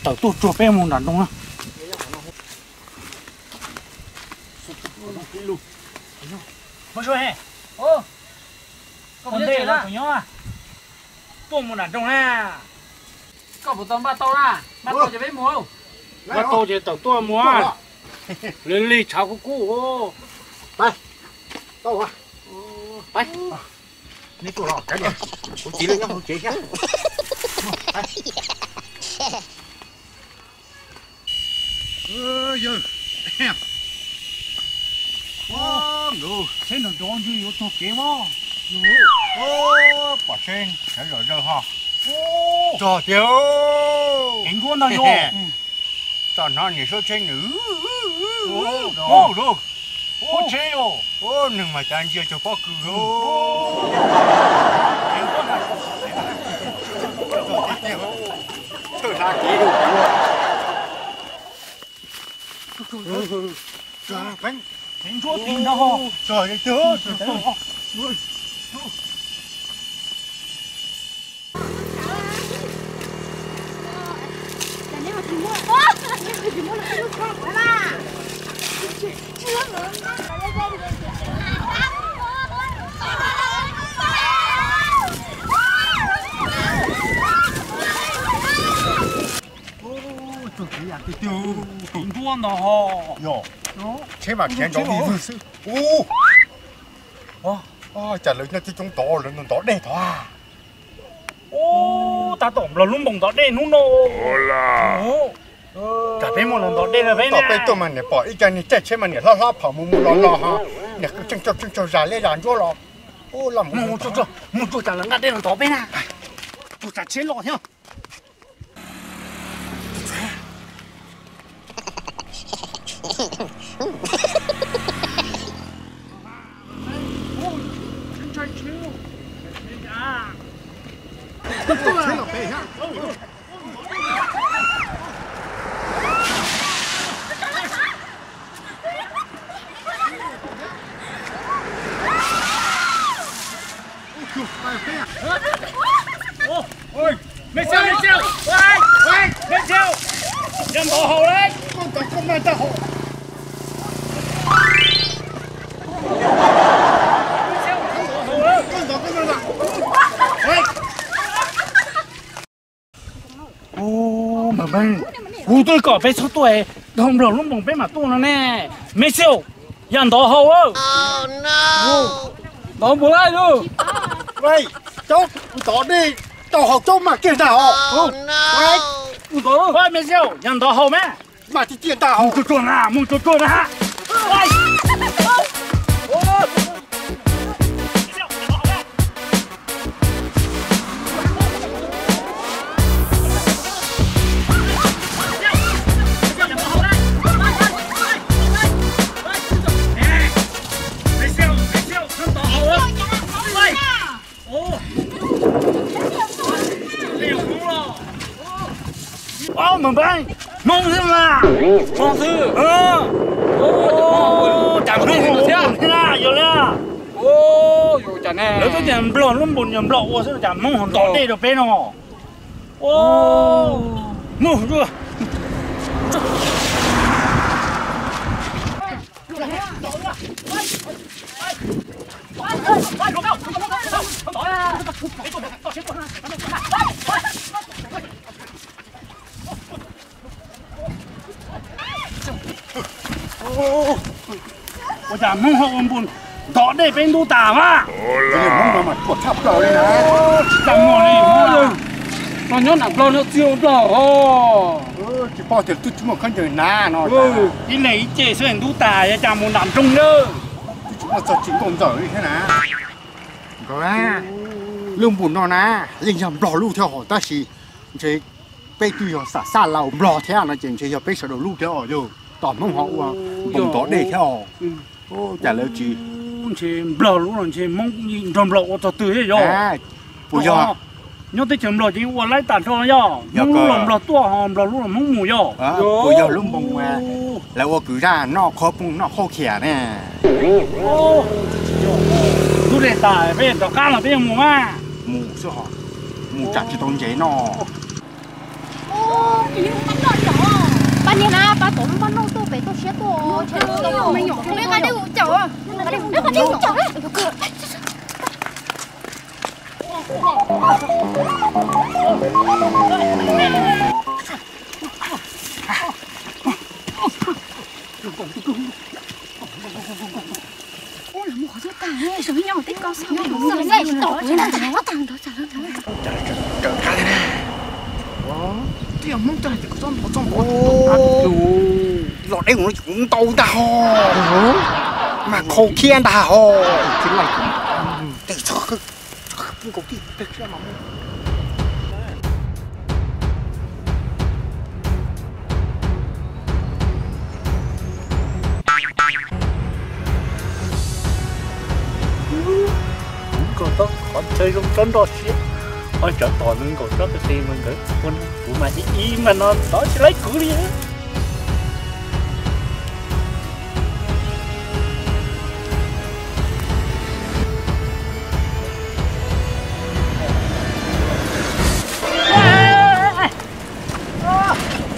Tawm tuaj tsuag peb mus nram nroog na. Tuaj mus nram nroog na. Koj puas tau npaj tau na? Npaj tau ces peb mus. Npaj tau ces tawm tuaj mus. Lig lig tshav kub kub. Kuv txiv lawv nyob hauv tsev thiab. Yawg, tsheb nrov nrov ntswg yuav txog kev os. Pom tsheb sawv zom zaws ho. Txog tiag. Kev nkuab ntag yog. Txog no niam suab tsheb nws. Ub tsheb os. Neeg mas cav ntsia cov pob kws. Txawj hla kev. Kev ntsuab ti ntag. Ntsuab ntag ho. Yog, tsheb mas khiav nrov vij vwg xwb. Ub, cas lawv nyob coob coob tod lawv ntov dej tod. Ub, tab tom nplog lub npoos ntov dej hnub no. Cas peb muaj los ntov dej na peb na. Peb tuaj mas niam pom ib co niag caij tsheb mas niam hlob hlob phom mus mus los los ho. Niam tseem tsaug tseem tsaug zas liab zas ntsuab los. Mus tsuag cas lawv nqa dej los ntov peb na. Tsuag tsam tsheb loj thiab. Me Xyooj, Me Xyooj, Me Xyooj, yog ntov haus lawm. Ub, kuv twb kom peb txhob tuaj, dhau nplog lub npoos peb mam tuaj no ne. Me Xyooj, yog ntov haus. Ntov npaum li lawm. Caub ntov dej, tau haus caub mas kiag ntag os. Me Xyooj, yog ntov haus mas. Mas tiag tiag ntag os. Mus tsuag tsuag na, mus tsuag tsuag na. Ob, Hmoob Npeeb, Hmoob xwb mas. Hmoob xwb. Cas Hmoob thiab na, yog li. Lawv twb tias nplog lub npoos yog nplog ua xwb cas Hmoob ho ntov dej rau peb no. Mus. Ua cas Hmoob ho ua npus ntov dej peb ntub tas mas. Hmoob no mas ruam tshaj plaws li na. Tsis tau muaj li. No nyob nram nplog no txij ua nplog os. Tsis paub tias twb tsis muaj khaub ncaws hnav no. Ib leeg ib ce xwb ntub tas, yog cas mus nram nroog lawm. Twb tsis muaj txog tsis nkauj ntxawm li thiab na. Nkawd, lub npus no na, yeej yog nplog lub thiab hos, tab sis ntshe peb twb yog xam xaj laus nplog thiab no ces ntshe yog peb sawv daws lub thiab os, yog tom Hmoob ho ua npus ntov dej thiab os. Cas lawv tsis Ntshe Nplog lub no ntshe Hmoob nrog Nplog ua txog twg thiab yog? Puas yog? Nyob teb chaws Nplog ces ua laib tag nrho yog. Hmoob lub los Nplog tuaj ho Nplog lub los Hmoob mus yog? Puas yog lub npoo lawv ua kwv zaj noj qhob phooj noj qhob khiav ne? Ntub dej tas peb rov qab los peb yuav mus mas. Mus xwb ho, mus tsam tsis tau ntsev noj. Pab niag na, pab tom lub npaj noj tuaj pem toj siab tuaj. Los deb kuv ntau ntag ho, mas khau khiab ntag ho. Nkaus tau qhov chaw zoo tsob nroj siab, qhov tsov tom nws nkaus tsob pem pem mas nkawd ua kuv mas ib ib mas no tod tsis laib kuv li.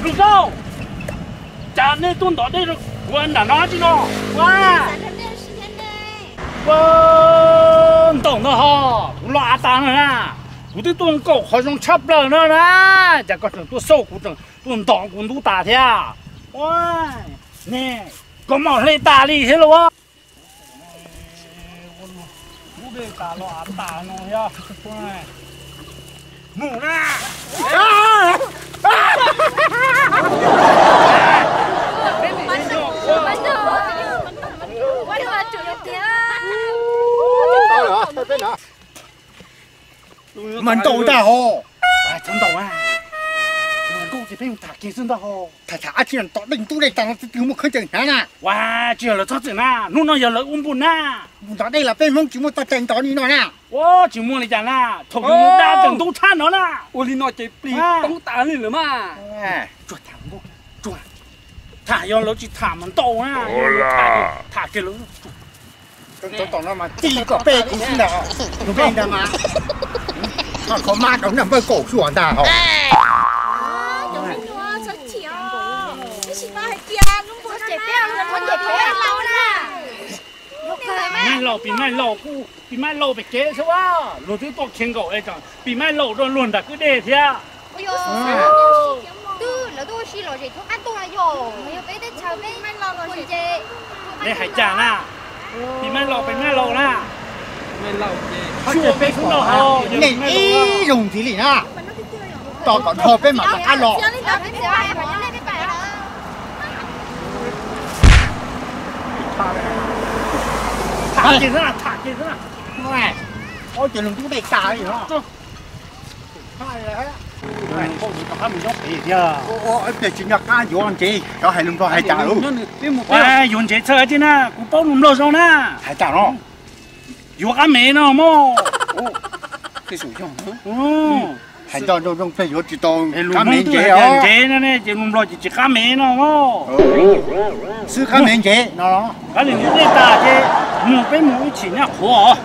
Lus Zau, cas nej tuaj ntov dej rau kuv nram no tsi no? Ua, ua ntaus ntag ho, kuv los av tas no na, kuv twb tuaj nkaum qhov zoo tshaj plaws no na, cas koj tseem tuaj xauj kuv, tseem tuaj ntov kuv ntub tas thiab? Ua, ne, koj mom hle tas li thiab lauj. Ntub dej tas los av tas no thiab. Mus na. Mas ntaus ntag ho. Txhob ntaus na. Nkaus ces peb mus tham kiag xwb ntag ho. Tham tham dab tsi, tom dej ntub dej tas no twb muaj khaub ncaws hnav na. Ua, tsis yog lawv txhob txwm na, hnub no yog lawv ua npun na. Ntov dej los peb Hmoob tsis muaj txoj cai ntov li no na. Ua, tsis muaj li cas na, thaum yus mus da tseem ntub tshaj no na. Ua li no ces plis poob tas li lawm mas. Tham yog lawv tsis tham mas ntaus na, tham kiag lawv. Tom no mas txij kom peb kuv xwb ntag, tus peb ntag mas. Kho mab rau nram npawj kaum xyuas ntag ho. Maj laus, pis maj laus, pis maj laus pem kev xwb, luag twb tuaj khiav nkaum es pis maj laus rau luag nram kwj dej thiab. Twb lawv tuaj ua si lom zem thoob qab tuaj yog, yog peb teb chaws peb ua nce. Nej hais cas na? Pis maj laus, pis maj laus na. Xyuas peb xub ntaus ho, nej ib zaug ntxiv li na. Tos kom dhau peb mam rov qab los. Tham ces xwb, tham ces xwb. Ob ces lug ntub dej tas li no. Ib pliag tsis nco qab yuav ntsev, cov hais lus Nplog hais cas lus? Yuav ntsev txhawj thiab na, kuv paub lus Nplog zoo na. Hais cas no? Yuav qab mev no mog. Hais nrog zoo zoo thiaj yuav tsis tau qab mev ntsev os. Ntsev no ne ces lus Nplog ces tsis qab mev no mog. Xwb qab mev ntsev no. Qab li ntub dej tas ces mus peb mus ib chim nyaj qhuav os.